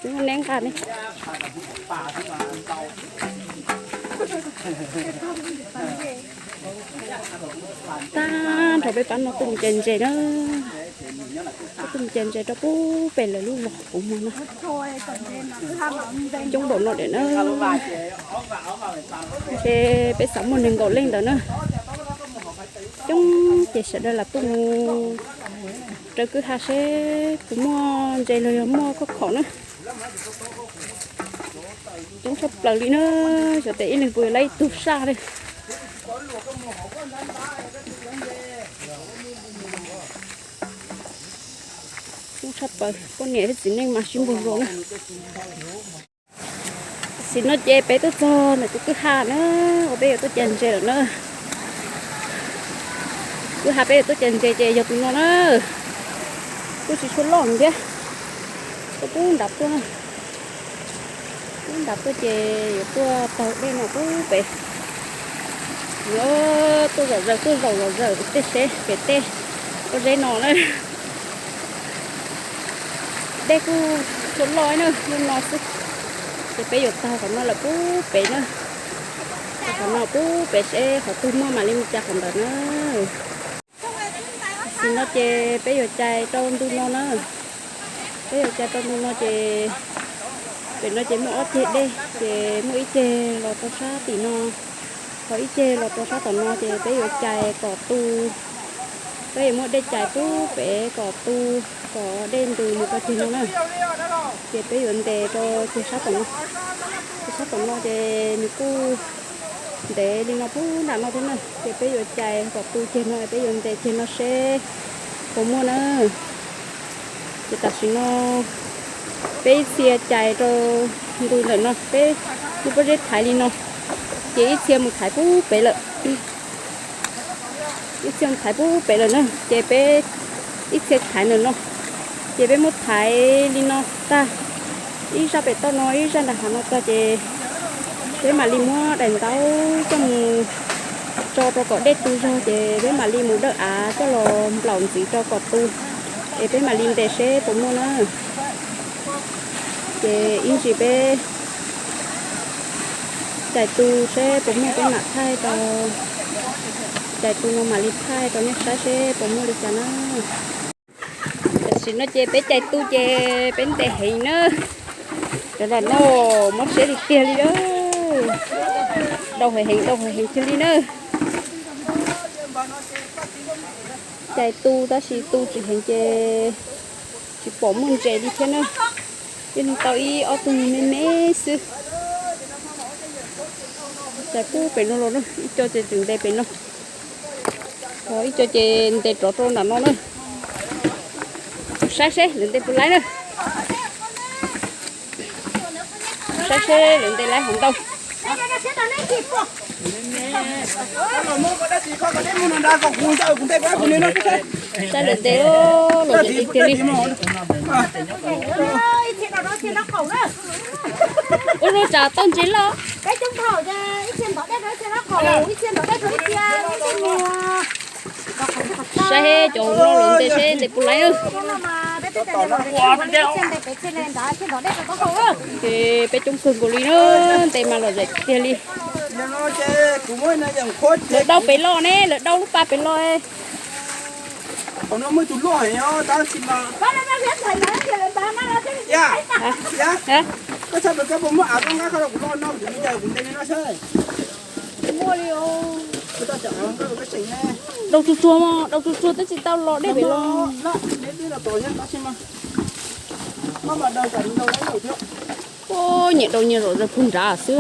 Neb nqa ne. Tag nrho peb pab no tuaj mus cais ntses na. Peb tuaj mus cais ntses rau pub pem lawv lub zos puv muag no. Coob npaum no diam na. Ces peb xav muaj nees nkaum leej ntawd na. Coob ces sawv daws lam tuaj mus raws kwj ha seb puas muaj ntses los yog muaj khob khaum na. Coob tshaj plaws li na, xyov tes ib leeg puas yuav laib ib tug saj li. Coob tshaj plaws, poj niam thiab txiv neej mas sib npog zos na. Tam sim no ces peb tuaj txog ntawm tus kwj ha na, uas peb yuav tuaj cais ntses lawm na. Kwj ha peb yuav tuaj cais ntses ces yog tus no na. Kuj tsis tshua loj thiab, tuaj pub nram tuaj, pub nram tuaj ces yuav tuaj taug dej no pub pem. Yuav tuaj zom zaws, tuaj zaum zom zaws pem tej seb pem tej pob zeb no na. Dej kuj tshua loj na, lub no xwb. Ces peb yuav taug qhov no lawm pub pem na. Taug qhov no pub pem seb qhov twg muaj mam li mus cais qhov ntawd na. Tam sim no ces peb yuav cais rau ntu no na. Peb yuav cais rau ntu no ces pem no ces muaj ob ceg dej, ces muaj ib ceg los rau sab tim no, ho ib ceg los rau sab tom no, ces peb yuav cais kom tu. Peb yuav muab dej cais pub pem kom tu, kom dej ntws mus rau ceg no na. Ces peb yuav ntes rau ceg sab tom no. Ceg sab tom no ces nws kuj ntev li no pub nram no thiab na, ces peb yuav cais kom tu ceg no, peb yuav ntes ceg no seb puas muaj na. Ces tam sim no peb ib txhia cais rau ntu ntawm no, peb muab pob zeb thaiv li no, ces ib txhia mus thaiv pub pem lawm. Ib txhia mus thaiv pub pem lawm na, ces peb ib txhia thaiv ntawm no, ces peb muab thaiv li no tag, ib zaj pem toj no, ib zaj nram hav no tag, ces peb mam li muab daim ntaub coj mus tso rau kom dej tu zog, ces peb mam li mus dawb av coj los nplaum ntxiv rau kom tu, es peb mam li ntes seb puas muaj na. Ces ib ntsis peb cais tu seb puas muaj, peb mam thaij rau, cais tu no mam li thaij rau nej saib seb puas muaj li cas na. Tam sim no ces peb cais tu ces peb ntes heev na. Cov nram no mob siab tiag tiag li. Dau heev heev, dau heev heev tiag li na. Cais tu tab sis tu tsis heev ces tsis pom muaj ntses li thiab na. Ib leeg tau ib ob tug me me xwb. Cais pub pem no los na, ib co ces tseem ntes pem no, ho ib co ces ntes rov rau nram no na. Saib seb lawv ntes puas laib na. Saib seb lawv ntes laib hov ntau. Saib lawv ntes, lawv ntes tiag tiag li. Ua li cas tau ntses loj. Saib cov no lawv ntes seb ntes puas laib. Ces peb coob kawg nkaus li na, ntes mas lom zem tiag li. Lawv dau pem los ne, lawv dau lub pas pem los. Dau tsuag tsuag, dau tsuag tsuag twb tsis tau los deb pem los. Nyiam dau nyiam zom zaws puag nrad xwb.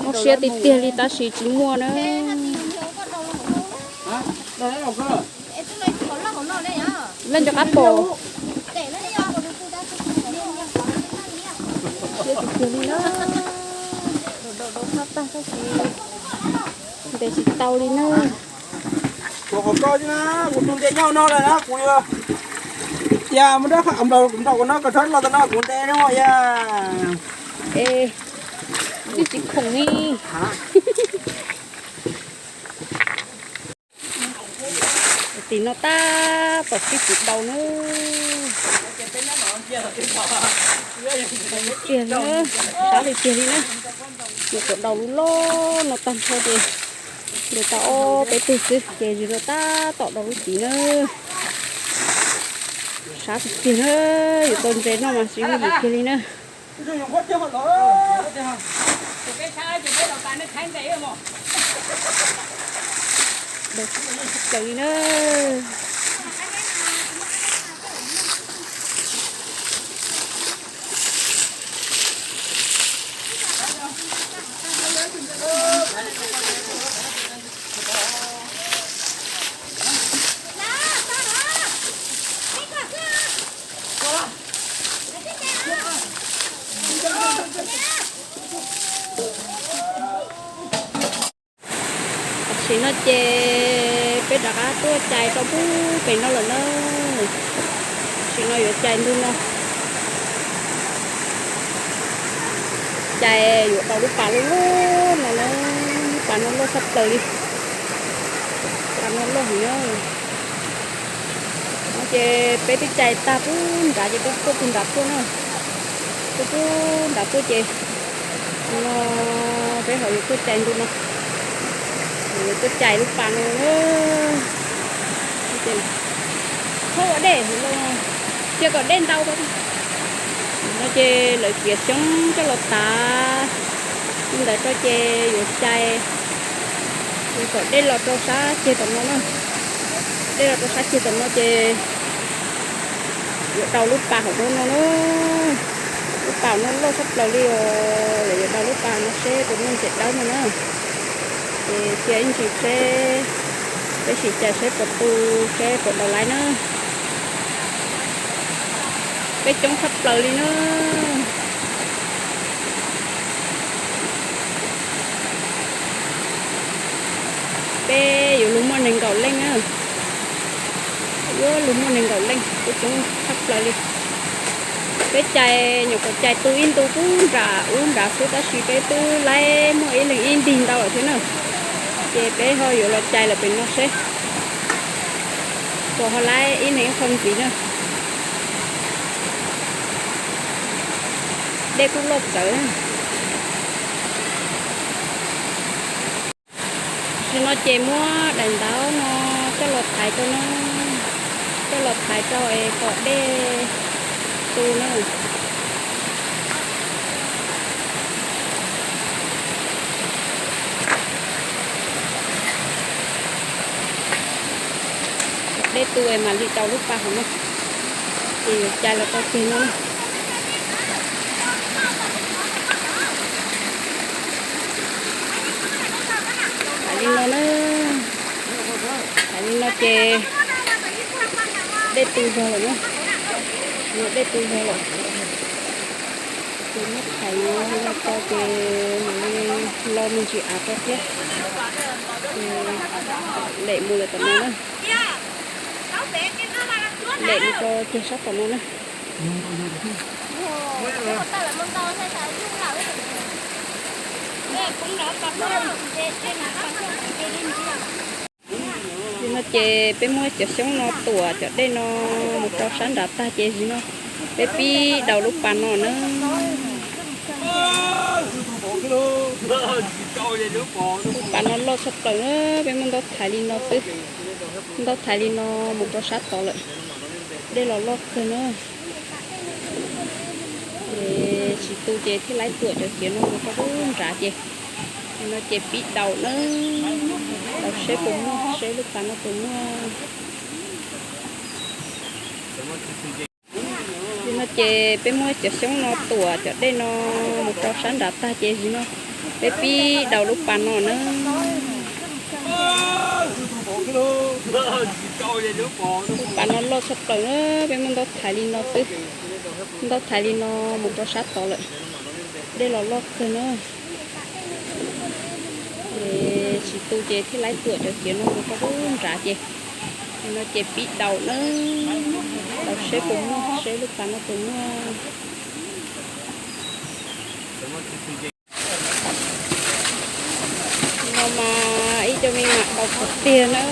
Mob siab tiag tiag li tab sis tsis muaj na. Leej rov qab pom. Siab tiag tiag li na. Dau dau dau tag tab sis ntes tsis tau li na. Kuv qhov koj xwb na, kuv tus ntes nyob no lawm na, kuv yog, yog muaj dab qham nplaum kuv nrog kuv no koj rov los tau no kuv ntes no yog. Es twb tsis khoom li. Tim no tab tom sib tw daus na. Tiag li na, sab li tiag li na. Nws tuaj daus lub loj no tag nrho ces nws tau ob peb tug xwb ces zis no tab tom daus lub txiv na. Sab tiag tiag na, yuav tau ntses noj mas tsis muaj yim kiag li na. Daus tshaj plaws li na. Tam sim no ces peb rov qab tuaj cais rau pub pem no lawm na. Tam sim no yuav cais ntug no. Cais yuav daus lub pas loj loj no na, lub pas no loj tshaj plaws li. Pas no loj heev na. No ces peb twb cais tag pub nrad ces peb tuaj pug nrad tuaj na. Tuaj pug nrad tuaj ces no peb ho yuav tuaj cais ntug no. Yuav tuaj cais lub pas no na. Thaub ua dej, cia kom dej ntau. No ces lawv txiav xyoob coj los tav li ntawd rau ces yuav cais, ces kom dej los rau sab ceg tom no na. Dej los rau sab ceg tom no ces yuav daus lub pas hauv no na. Lub pas no loj tshaj plaws li os, lawv yuav daus lub pas no seb puas muaj ntses dawb no na. Ces cia ib ntsis seb, peb sim cais seb puas tu, seb puas daus laib na. Peb coob tshaj plaws li na. Peb yuav luag muaj nees nkaum leej na. Yuav luag muaj nees nkaum leej, peb coob tshaj plaws li. Peb cais nyuam qhuav cais tu ib ntu pub nram ub nrad xwb tab sis peb twb laib muaj ib leeg ib ntig ntau lawm thiab na. Ces peb ho yuav los cais lawm pem no seb puas ho laib ib leeg ib qho ntxiv na. Dej kuj loj txawv. Tam sim no ces muab daim ntaub no coj los thaiv rau na, coj los thaiv rau es kom dej tu na. Kom dej tu es mam li daus lub pas hauv no, ces yuav cais los rau ceg no na. Thaiv li no na, thaiv li no ces dej tu zog lawm na, dej tu zog lawm. Ces muab thaiv li no rau ces mam li lo me ntsis av rau thiab. Ces lem mus lawm tom no na, lem mus rau ceg sab tom no na. Zim no ces peb muab cov xyoob no tuam cov dej no mus rau sab nrad tag ces zim no peb pib daus lub pas no na. Lub pas no loj tshaj plaws na, peb muab ntaub thaiv li no xwb, ntaub thaiv li no mus rau sab tod lawm. Dej los loj kawg na. Ces tsis tu ces thiaj laib tuam cov ciav no mus rau pub nrad ces, no ces pib daus na, daus seb puas muaj, seb lub pas no puas muaj. Li no ces peb muab cov xyoob no tuam cov dej no mus rau sab nrad tag ces zim no peb pib daus lub pas no na. Lub pas no loj tshaj plaws na, peb muab ntaub thaiv li no xwb, ntaub thaiv li no mus rau sab tod lawm. Dej los loj kawg na. Ces tsis tu ces thiaj laib tuam cov ciav no mus rau pub nrad ces, no ces pib daus na, daus seb puas muaj, seb lub pas no puas muaj. No mas ib co me mas daus qhov tiag na.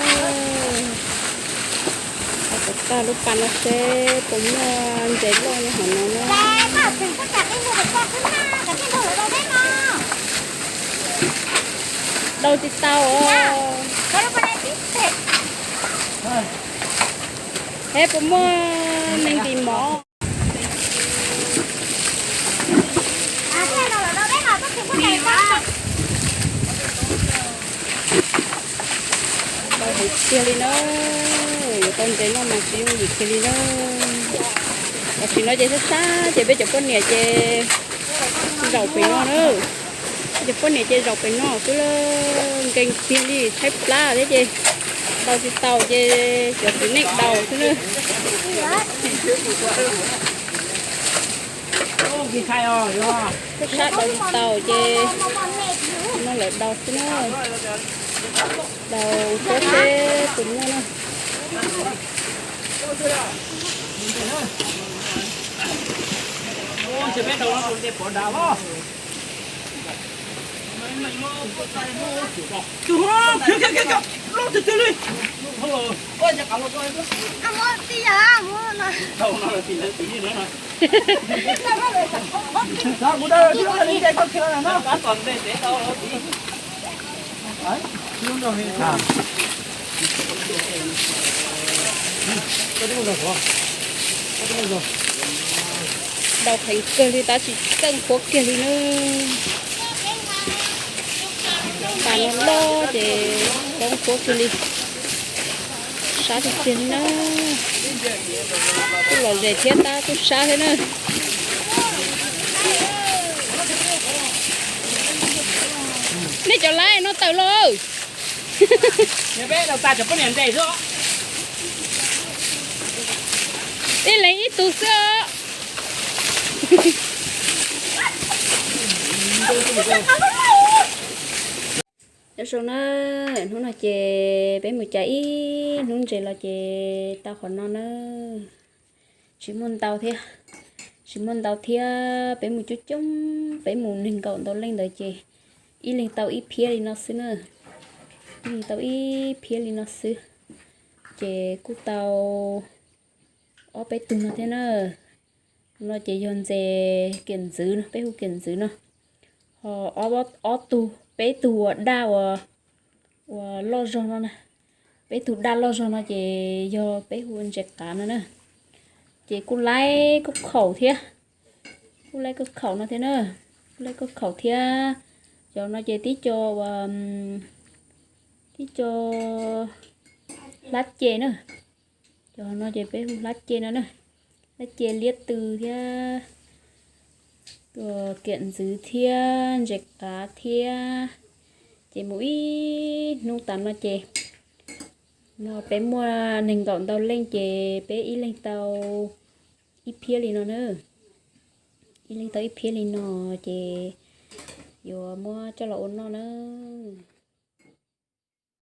Tag lub pas no seb puas muaj ntses loj nyob hauv no na. Dau tsis tau os. Seb puas muaj neeg ntim mov. Dau heev tiag li na. Yuav tau ntses noj mas tsis yooj yim kiag li na. Tam sim no ces sab sab ces peb cov poj niam ces zaum pem no na. Peb cov poj niam ces zaum pem no xwb la. Nkees tiag li, tshaib plab thiab ces dau tsis tau ces cov txiv neej dau xwb na. Sab sab dau tsis tau ces no lawv dau xwb na. Dau suab seb puas muaj na. Dau heev kawg li tab sis txawj qhuav kiag li na. Pas no loj ces txawj qhuav kiag li. Sab tiag tiag li na. Kuj lom zem thiab tab kuj sab thiab na. Nej cov laib no tawm los. Ib leeg ib tug xwb os. Nyob zoo na, hnub no ces peb mus caiv ib hnub ntses los ces tau qhov no na. Tsis muaj ntau thiab, tsis muaj ntau thiab, peb mus coob coob, peb mus nees nkaum ntau leej ntawd ces ib leeg tau ib phiab li no xwb na. Ib leeg tau ib phiab li no xwb. Ces kuj tau ob peb tug no thiab na. No ces yog ntses kiam ntxwv no, peb hu kiam ntxwv no. Ho ob tug, peb tug uas daj uas, uas loj zog no na, peb tug daj loj zog no ces yog peb hu ntses qav no na. Ces kuj laib kuj khaum thiab, kuj laib kuj khaum no thiab na, kuj laib kuj khaum thiab. Cov no ces tib co uas, tib co hlab ce na. Cov no ces peb hu hlab ce no na, hlab ce liab tw thiab, kiam ntxwv thiab ntses qav thiab. Ces mus ib hnub tas no ces, no peb muaj nees nkaum ntau leej ces peb ib leeg tau ib phiab li no na. Ib leeg tau ib phiab li no ces yuav muab coj los ua noj na.